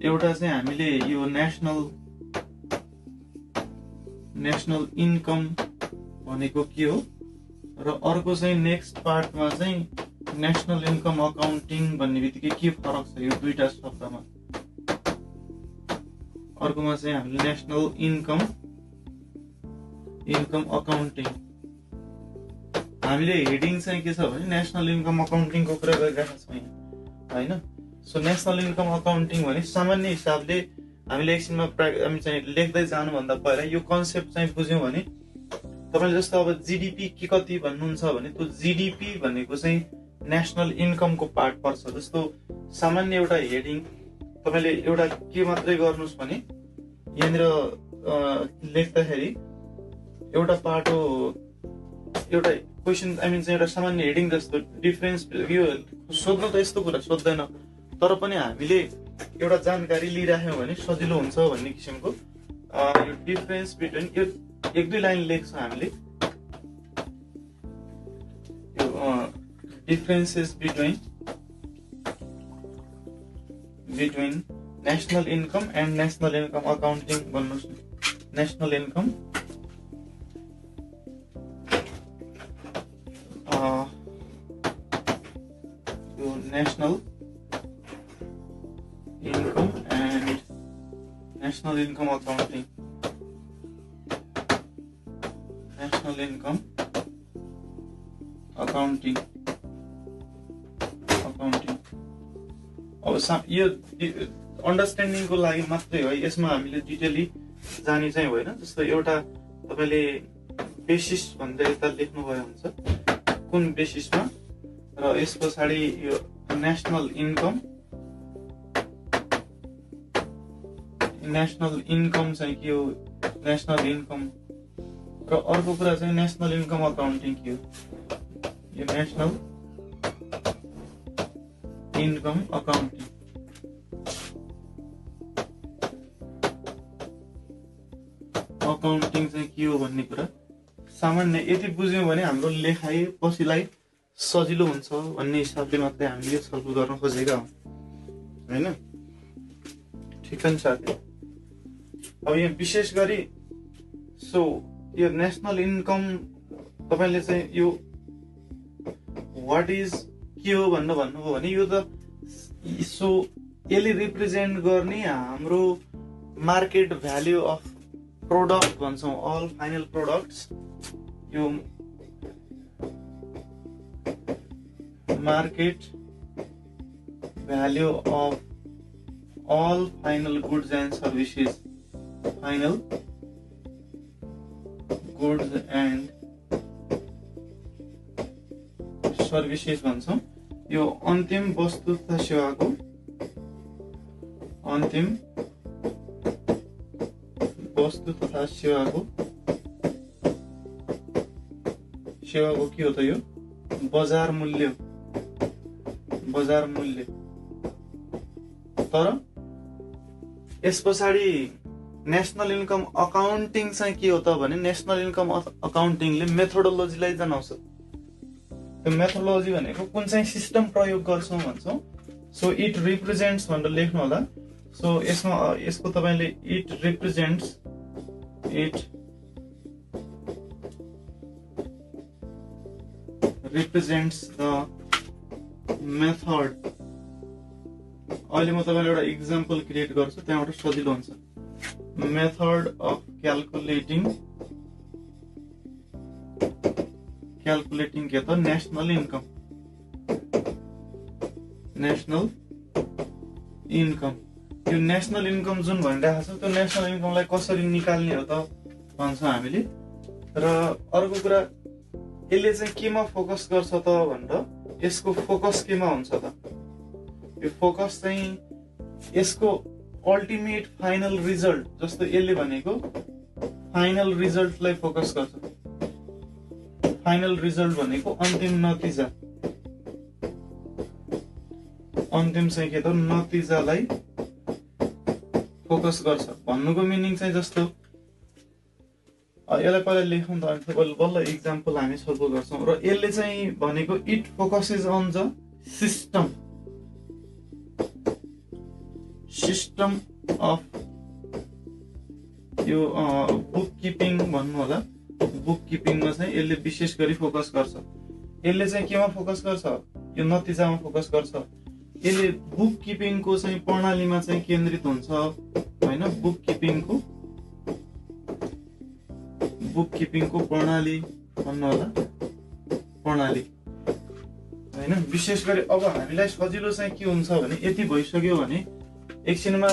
एउटा चाहिँ हामीले यो नेशनल इन्कम भनेको के हो र अर्को चाहिँ नेक्स्ट पार्टमा चाहिँ नेशनल इन्कम अकाउन्टिङ भन्ने बित्तिकै के फरक छ यो दुईटा शब्दमा। अर्कोमा चाहिँ हामीले नेशनल इन्कम अकाउन्टिङ, हामीले हेडिङ चाहिँ के छ भने नेशनल इन्कम अकाउन्टिङको कुरा गरिरहेका छौँ यहाँ हैन। सो नेशनल इन्कम अकाउन्टिङ भने सामान्य हिसाबले हामीले एकछिनमा हामी चाहिँ लेख्दै जानुभन्दा पहिला यो कन्सेप्ट चाहिँ बुझ्यौँ भने तपाईले जस्तो अब जीडीपी के कति भन्नुहुन्छ भने त्यो जीडीपी भनेको चाहिँ नेशनल इन्कमको पार्ट पर्छ। जस्तो सामान्य एउटा हेडिङ तपाईले एउटा के मात्रै गर्नुस् भने यहाँनिर लेख्दाखेरि एउटा पार्ट हो एउटा क्वेसन चाहिँ एउटा सामान्य हेडिङ जस्तो डिफरेन्स यो सोध्नु त यस्तो कुरा सोध्दैन तर पनि हामीले एउटा जानकारी लिइराख्यौँ भने सजिलो हुन्छ भन्ने किसिमको यो डिफरेन्स बिट्विन यो एक दुई लाइन लेख्छौँ हामीले यो differences between national income and national income accounting भन्नुहोस् न। National income national income and national income accounting. National income accounting अब यो अन्डरस्ट्यान्डिङको लागि मात्रै हो, यसमा हामीले डिटेली जाने चाहिँ होइन। जस्तो एउटा तपाईँले बेसिस भन्दै यता लेख्नुभयो हुन्छ कुन बेसिसमा र यस पछाडि यो नेशनल इन्कम चाहिँ के हो नेशनल इन्कम र अर्को कुरा चाहिँ नेशनल इन्कम अकाउन्टिङ के हो यो नेशनल इन्कम अकाउन्टिङ। अकाउन्टिङ चाहिँ के हो भन्ने कुरा सामान्य यति बुझ्यौँ भने हाम्रो लेखाइ पछिलाई सजिलो हुन्छ भन्ने हिसाबले मात्रै हामीले यो छलफल गर्न खोजेका हौँ हैन। ठिक छ नि साथी। अब यहाँ विशेष गरी सो यो नेशनल इन्कम तपाईले चाहिँ यो व्हाट इज के हो भन्नुभयो भने यो त सो यसले रिप्रेजेन्ट गर्ने हाम्रो मार्केट भ्याल्यु अफ प्रोडक्ट भन्छौँ अल फाइनल प्रोडक्ट्स। यो market value of all final goods and services final goods and services भन्छौँ। यो अन्तिम वस्तु तथा सेवाको के हो त यो बजार मूल्य। तर यस पछाडि नेशनल इन्कम अकाउन्टिङ चाहिँ के हो त भने नेशनल इन्कम अकाउन्टिङले मेथोडोलोजीलाई जनाउँछ। त्यो मेथोडोलोजी भनेको कुन चाहिँ सिस्टम प्रयोग गर्छौँ भन्छौँ। सो इट रिप्रेजेन्ट्स भनेर लेख्नु होला। सो यसको तपाईले इट रिप्रेजेन्ट्स द मेथड। अहिले म तपाईलाई एउटा इक्जाम्पल क्रिएट गर्छु त्यहाँबाट सजिलो हुन्छ। मेथड अफ क्याल्कुलेटिङ के त नेशनल इन्कम। यो नेशनल इन्कम जुन भनिरहेको छ त्यो नेशनल इन्कमलाई कसरी निकाल्ने हो त भन्छौँ हामीले। र अर्को कुरा यसले चाहिँ केमा फोकस गर्छ त भनेर यसको फोकस केमा हुन्छ त यो फोकस चाहिँ यसको अल्टिमेट फाइनल रिजल्ट। जस्तो यसले भनेको फाइनल रिजल्टलाई फोकस गर्छ। फाइनल रिजल्ट भनेको अन्तिम नतिजा, अन्तिम चाहिँ के त नतिजालाई फोकस गर्छ भन्नुको मिनिङ चाहिँ जस्तो यसलाई पहिला लेखौँ त अनि बल्ल इक्जाम्पल हामी छलफल गर्छौँ। र यसले चाहिँ भनेको it focuses on the system of यो बुक किपिङ भन्नु होला, बुक किपिङमा चाहिँ यसले विशेष गरी फोकस गर्छ। यसले चाहिँ केमा फोकस गर्छ, यो नतिजामा फोकस गर्छ। यसले बुक किपिङको चाहिँ प्रणालीमा चाहिँ केन्द्रित हुन्छ होइन, बुक किपिङको प्रणाली भन्नु होला, प्रणाली होइन। विशेष गरी अब हामीलाई सजिलो चाहिँ के हुन्छ भने, यति भइसक्यो भने एकछिनमा